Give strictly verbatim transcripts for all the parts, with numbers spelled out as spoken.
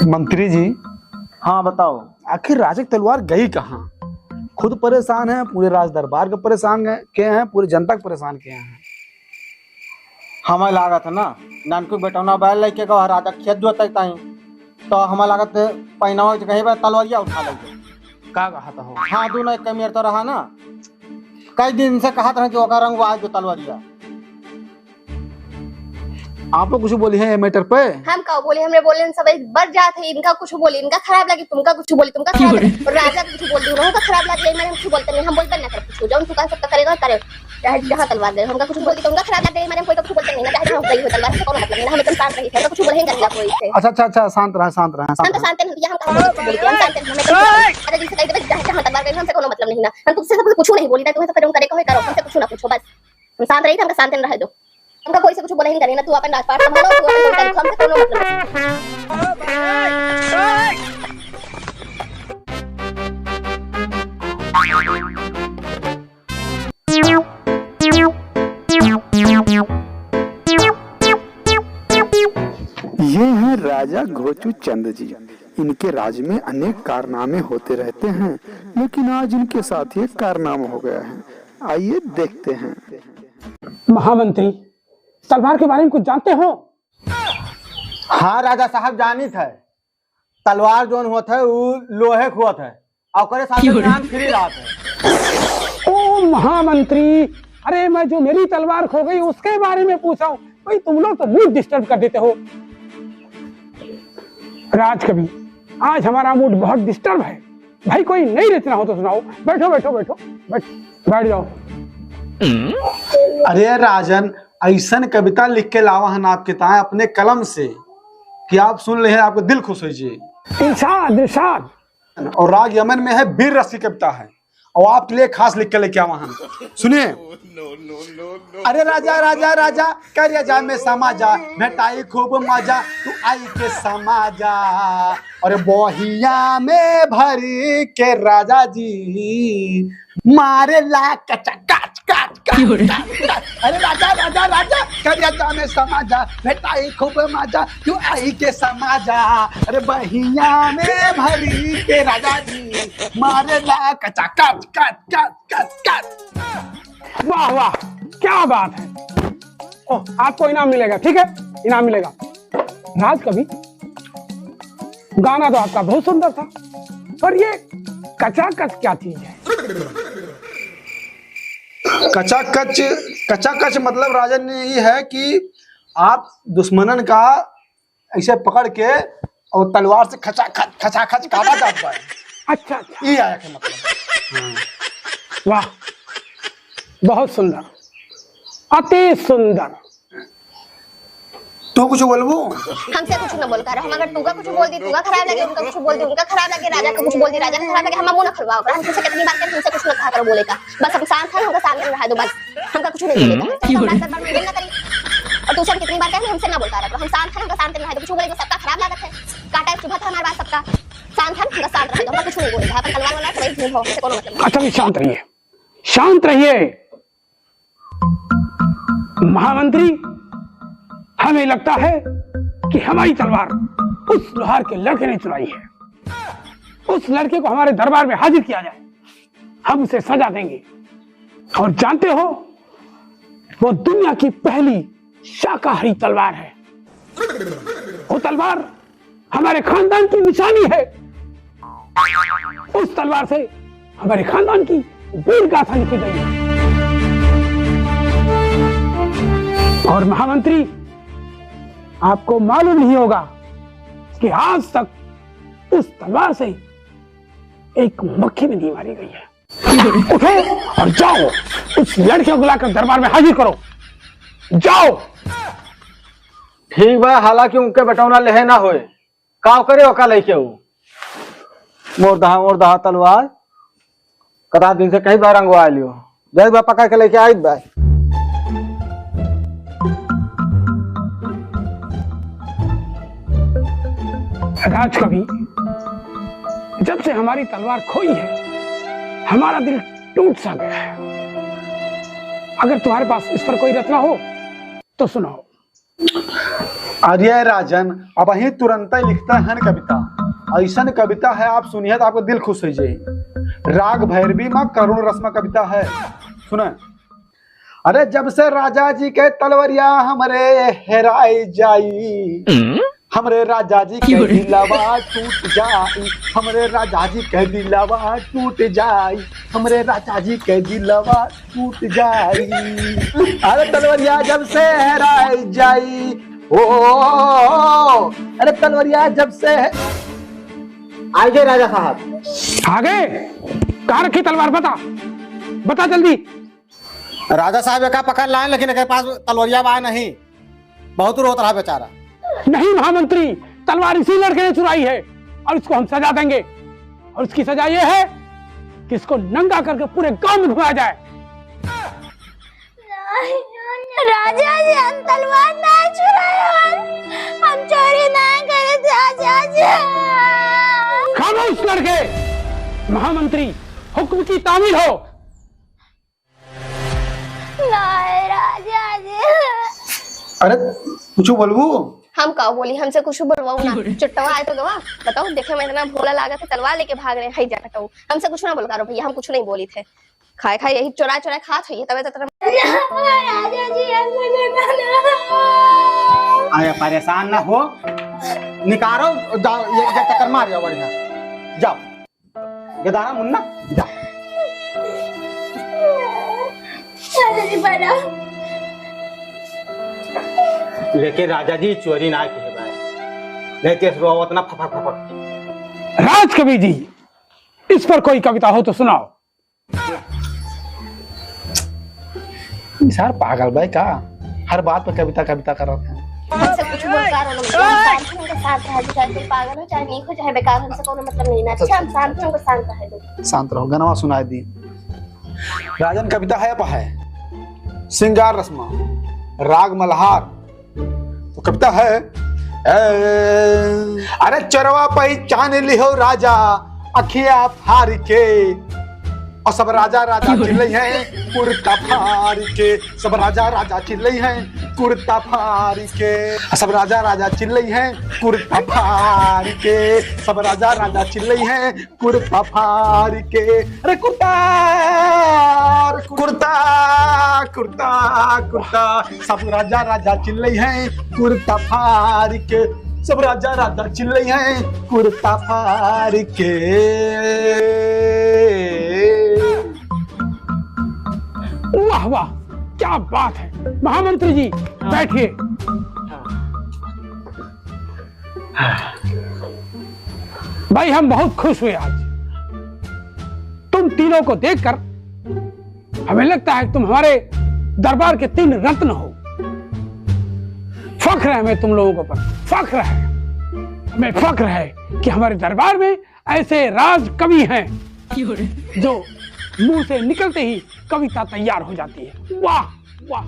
मंत्री जी। हाँ, बताओ। आखिर राजा की तलवार गई कहाँ? खुद परेशान है, पूरे राज दरबार के परेशान के हैं, पूरी जनता के परेशान के हैं। हमें लागत है ना, नानकू बेटौना बैल लेके गवा राजा खेत जोते ताई, तो हमें लागत है पैनवा के कहीं पर तलवारिया उठा लेके। का कहत हो? हाँ, दोनों एक मेर तो रहा ना। कई दिन से कहत रहे कि ओका रंगवा जो तलवारिया। आप लोग कुछ बोली है ये मैटर पे? हम का बोली, हमरे बोले सब एक बर जात है, इनका कुछ बोली, इनका खराब लगी, तुमका कुछ बोली, तुमका खराब लगी, और राजा को कुछ बोल दी, उनका खराब लगी, ये मारे हम कुछ बोलते नहीं, हम बोलते ना कर कुछ, जौन तू कह सकता करेगा करे, चाहे जहाँ तलवार दे, हमका कुछ बोली, तुमका खराब लग जाए, मारे हम कोई का कुछ बोलते नहीं ना, चाहे जहाँ गई हो तलवार, हमसे कोनो मतलब नहीं ना, हम एकदम शांत रही थे, हमका कुछ बोले ही नहीं कोई से। अच्छा, अच्छा, अच्छा, शांत रहा, शांत रहा, हम शांत हम तो रहा। शांत हैं, यहाँ हम कहाँ कुछ बोलते हैं, हम शांत हैं, हमें तो अरे दिल से कह देवे, चाहे जहाँ तलवार गई, हमसे कोनो मतलब नहीं ना, हम तुमसे सब कुछ नहीं बोली, तुम्हें सब करो, करे कहो, करो, हमसे कुछ ना पूछो, बस हम शांत रही थे, हमका शांत रहे दो। हमका कोई से कुछ बोले ही नहीं करी ना, तू अपन राजपाट संभालो, तू अपन काम, हमसे कोनो मतलब नहीं। ये हैं राजा घोचू चंद जी। इनके राज में अनेक कारनामे होते रहते हैं, लेकिन आज इनके साथ ये कारनामा हो गया है। आइए देखते हैं। महामंत्री, तलवार के बारे में कुछ जानते हो? हाँ राजा साहब, जानित है। तलवार जोन होत है, उ लोहे के होत है, और ओकरे साथ क्यों रे? ज्ञान फ्री रहत है। ओ महामंत्री, अरे मैं जो मेरी तलवार खो गई उसके बारे में पूछा हूँ। भाई तुम लोग तो मूड डिस्टर्ब कर देते हो। राजकवि, आज हमारा मूड बहुत डिस्टर्ब है। भाई कोई नई रचना हो तो सुनाओ। बैठो, बैठो, बैठो, बैठ, बैठ जाओ। अरे राजन, ऐसन कविता लिख के लावा हन आपके ताए अपने कलम से कि आप सुन ले हैं, आपको दिल खुश हो जाए। इरशाद, इरशाद। और राग यमन में है, वीर रस की कविता है, और आपके लिए खास लिख के लेके आवा हन। सुनिए। अरे राजा, राजा, राजा, करेजा में समा जा, भेटाई खूब मजा, तू आई के समा जा। अरे बहिया में भरी के राजा जी, मारे ला कचा कच, कच, कच, क्यों रे? कच, कच। अरे राजा, राजा, राजा, करेजा में समा जा, भेटाई खूब मजा, तू आई के समा जा। अरे बहिया में भरी के राजा जी, मारे ला कचा कच, कच, कच, कच, कच। वाह, वाह, क्या बात है। ओह, आपको इनाम मिलेगा, ठीक है, इनाम मिलेगा। राजकवि, गाना तो आपका बहुत सुंदर था, पर ये कचाकच क्या चीज है? कचाकच, कचाकच मतलब राजन ये है कि आप दुश्मनन का ऐसे पकड़ के और तलवार से खचा खच, खचा खच काटा जात बा। अच्छा, अच्छा। ई आया के मतलब। हाँ। वाह, बहुत सुंदर, अति सुंदर। तू कुछ बोलबू? हमसे कुछ न बोल कर, हम अगर तूका कुछ बोल दी, तूका खराब लगे, उनका कुछ बोल दी, उनका खराब लगे, राजा का कुछ बोल दी, राजा का खराब लगे, हम मुंह न खुलवाओ कर। हम तुमसे कितनी बार कहें, तुमसे कुछ न कहा करो बोले का। बस हम शांत हैं, हमका शांत रहा दो बस। हमका कुछ नहीं बोले का। हम राज दरबार में बोल ना करी। और तुमसे हम कितनी बार कहें, हमसे ना बोलता रहा। हम शांत हैं, हमका शांत रहा दो। कुछ बोले तो सबका खराब लागत है। काटा है, चुभत है हमारे बात सबका। शांत हैं, हमका शांत रहा दो। हमका कुछ नहीं बोले का। अपन तलवार वाला सब घूम हो, हमसे कोनो मतलब नहीं। अच्छा, अभी शांत रहिए, शांत रहिए। महामंत्री, हमें लगता है कि हमारी तलवार उस लोहार के लड़के ने चुराई है। उस लड़के को हमारे दरबार में हाजिर किया जाए, हम उसे सजा देंगे। और जानते हो, वो दुनिया की पहली शाकाहारी तलवार है। वो तलवार हमारे खानदान की निशानी है। उस तलवार से हमारे खानदान की वीर गाथा लिखी गई है। और महामंत्री, आपको मालूम नहीं होगा कि आज तक उस तलवार से एक मक्खी भी नहीं मारी गई है। उठो और जाओ, उस लड़के को लाकर दरबार में हाजिर करो। जाओ। ठीक बा, हालांकि उनके बेटौना लेहे ना होए, का करे ओका लेके ऊ? मोर दहा, मोर दहा तलवार, कता दिन से कहीं बार रंगवा लियो, जाई बा पकड़ के लेके आई बा। राजकवि, जब से हमारी तलवार खोई है, हमारा दिल टूट सा गया है। अगर तुम्हारे पास इस पर कोई रचना हो, तो सुनाओ। अरे राजन, अबहीं तुरंतै लिखत हन कविता। अइसन कविता है, आप सुनिहे त आपका दिल खुश होइ जाई। राग भैरवी मा करुण रस मा कविता है, सुने। अरे जब से राजा जी के तलवरिया हमरे हेराइ जाई, हमरे राजा जी के दिलवा टूट जाई, हमरे राजा जी के दिलवा टूट जाई, हमरे राजा जी के दिलवा टूट जाई। अरे तलवरिया जब से हेराइ जाई, ओ, अरे तलवरिया जब से हे- आइए राजा साहब। आगे? कहाँ रखी तलवार? बता, बता जल्दी। राजा साहब एका पकड़ लाए, लेकिन एके पास तलवरिया बा नहीं। बहुत रोत रहा बेचारा। नहीं महामंत्री, तलवार इसी लड़के ने चुराई है और इसको हम सजा देंगे और इसकी सजा ये है कि इसको नंगा करके पूरे गांव में घुमाया जाए। राजा जी, हम तलवार ना चुराए हन, हम चोरी ना करे राजा जी। खामोश लड़के, महामंत्री हुक्म की तामील हो। नाय राजा जी। अरे कुछ बोलबू? हम का बोली, हमसे कुछ बोलवाऊ ना। चुट्टवा आए तो गवा बताओ, देखे में इतना भोला लागत है, तलवार लेके भाग रहे हैं, जा कटाऊ। हमसे कुछ ना बोल करो भैया, हम कुछ नहीं बोली थे। खाए खाए यही चुरा चुरा खात हुई है, तबे तो तेरा राजा जी, हम बोले ना। अरे परेशान ना हो, निकारो, जाओ, ये, ये चक्कर मार जाओ बढ़िया, जाओ। गदारा मुन्ना, जा। राजा जी, बड़ा। लेकिन राजा जी चोरी ना किहे बाय, नहीं तो रोवत ना फफक फफक। राजकवि जी, इस पर कोई कविता हो तो सुनाओ। ई सार पागल बाय का? हर बात पे कविता, कविता करत है। हमसे कुछ बोल का रहो, हम शांत हैं, हमका शांत रहे दो, चाहे कोई पागल हो, चाहे नीक हो, चाहे बेकार हो, हमसे कोनो मतलब नहीं ना। अच्छा, हम शांत हैं, हमका शांत रहे दो। शांत रहो, गनवा सुनाए दी। राजन कविता है पा है, श्रृंगार रस मा, राग मल्हार। तो कविता है, ए, अरे चोरवा पहिचान लिहो राजा, अखिया फार के। और सब राजा राजा चिल्लई हैं कुर्ता फार के, सब राजा राजा चिल्लई हैं कुर्ता फार के, और सब राजा राजा चिल्लई हैं कुर्ता फार के, सब राजा राजा चिल्लई हैं कुर्ता फार के। अरे कुर्ता, अरे कुर्ता, कुर्ता, कुर्ता, सब राजा राजा चिल्लई हैं कुर्ता फार के, सब राजा राजा चिल्लई हैं कुर्ता फार के। वाह वाह, क्या बात है महामंत्री जी, हाँ। बैठिए। हाँ। भाई, हम बहुत खुश हुए आज। तुम तीनों को देखकर हमें लगता है तुम हमारे दरबार के तीन रत्न हो। फख्र है हमें तुम लोगों के ऊपर, फख्र है। हमें फख्र है कि हमारे दरबार में ऐसे राज कवि हैं जो मुंह से निकलते ही कविता तैयार हो जाती है। वाह, वाह।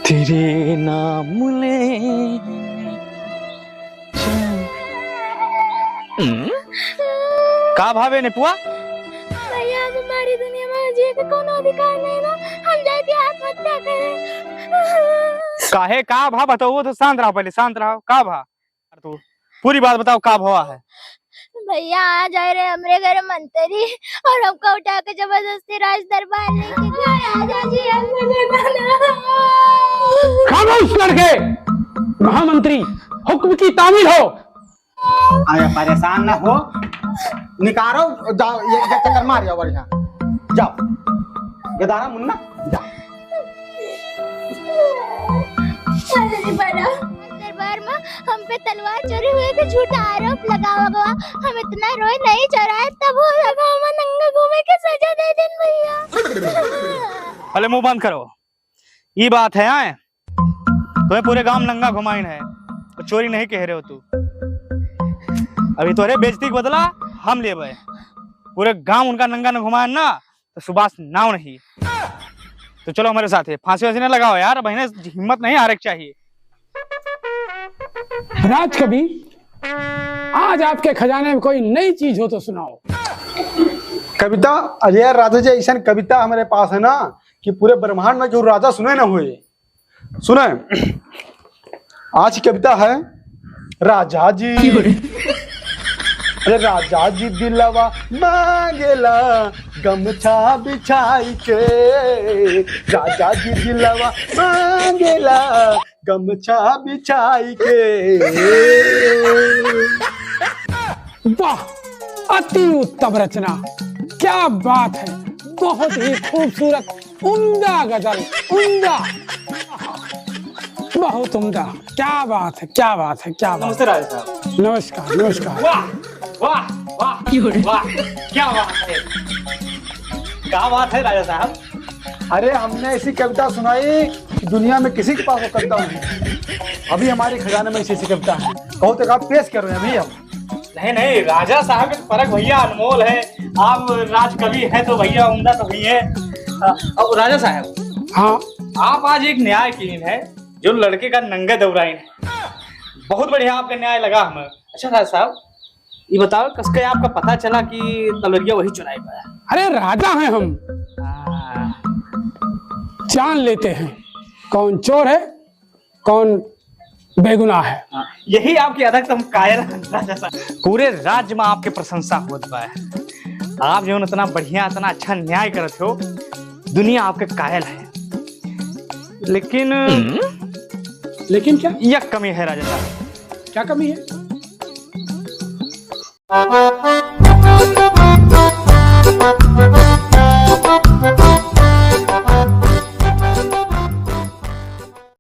तेरे नाम ले। का भावे नेपुआ? भैया, अब हमारी दुनिया में जिए के कोनो अधिकार नहीं ना, हम जाए के आत्महत्या करें। काहे, का भा बताओ, वो तो शांत रहो, पहले शांत रहो, का भा? तू पूरी बात बताओ, का भवा है? भैया, आ जाए रहे हमरे घर मंत्री और हमका उठा के जबरदस्ती राज दरबार लेके गए। राजा जी, हमको दे दो ना। खामोश लड़के, महामंत्री हुक्म की तामील हो। अरे परेशान ना हो, निकारो, जाओ, ये, ये चक्कर मार जाओ बढ़िया, जाओ, गदारा मुन्ना, जाओ। अरे बड़ा। दरबार में हम पे तलवार चोरी हुए के झूठा आरोप लगावा गवा। हम इतना रोए नहीं चोराए, तब वो लगा हम नंगा घूमे के सजा दे देन भैया। पहले मुंह बंद करो। ई बात है, आए? तुम्हें पूरे गांव नंगा घुमाइन है, तो चोरी नहीं कह रहे हो तू। अभी तोहरे बेइज्जती के बदला हम लेबे। पूरे गांव उनका नंगा न घुमाए ना, तो सुभाष नाव नहीं। तो चलो हमारे साथ है, फांसी वांसी ना लगाओ यार, बहने हिम्मत नहीं हारे के चाहिए। राजकवि, आज आपके खजाने में कोई नई चीज हो तो सुनाओ। कविता? अरे यार राजा जी, ऐसन कविता हमरे पास है ना कि पूरे ब्रह्मांड में केहू राजा सुने ना होए। सुने, आज की कविता है राजा जी। अरे राजा जी दिलवा मांगेला गमछा बिछाई के, राजा जी दिलवा मांगेला गमछा बिछाई के। वाह, अति उत्तम रचना, क्या बात है, बहुत ही खूबसूरत, उम्दा गजल, उम्दा, बहुत उम्दा। क्या बात है, क्या बात है, क्या बात। नमस्ते राजा साहब। नमस्कार, नमस्कार। वाह, वाह, वाह, वाह, क्या बात है, क्या बात है राजा साहब। अरे, हमने ऐसी कविता सुनाई कि दुनिया में किसी के पास वो कविता नहीं। अभी हमारे खजाने में ऐसी ऐसी कविता है। कहो तो आप पेश करो अभी हम। नहीं, नहीं, राजा साहब के तो फर्क भैया अनमोल है। आप राजकवि हैं तो भैया उम्दा तो हुई है। अ, अब राजा साहब, हाँ। आप आज एक न्याय कीन है, जो लड़के का नंगे दौराइन है। बहुत बढ़िया आपका न्याय लगा हमें। अच्छा राजा साहब, ये बताओ, कसके आपका पता चला कि तलवरिया वही चुराई पाया? अरे, राजा हैं हम, हाँ। जान लेते हैं कौन चोर है, कौन बेगुनाह है। हाँ, यही आपकी अदक तो हम कायल हैं, राजा साहब। पूरे राज्य में आपके प्रशंसा होत बा। आप जो इतना बढ़िया, इतना अच्छा न्याय करत हो, दुनिया आपके कायल है। लेकिन लेकिन क्या? एक कमी है राजा साहब। क्या कमी है?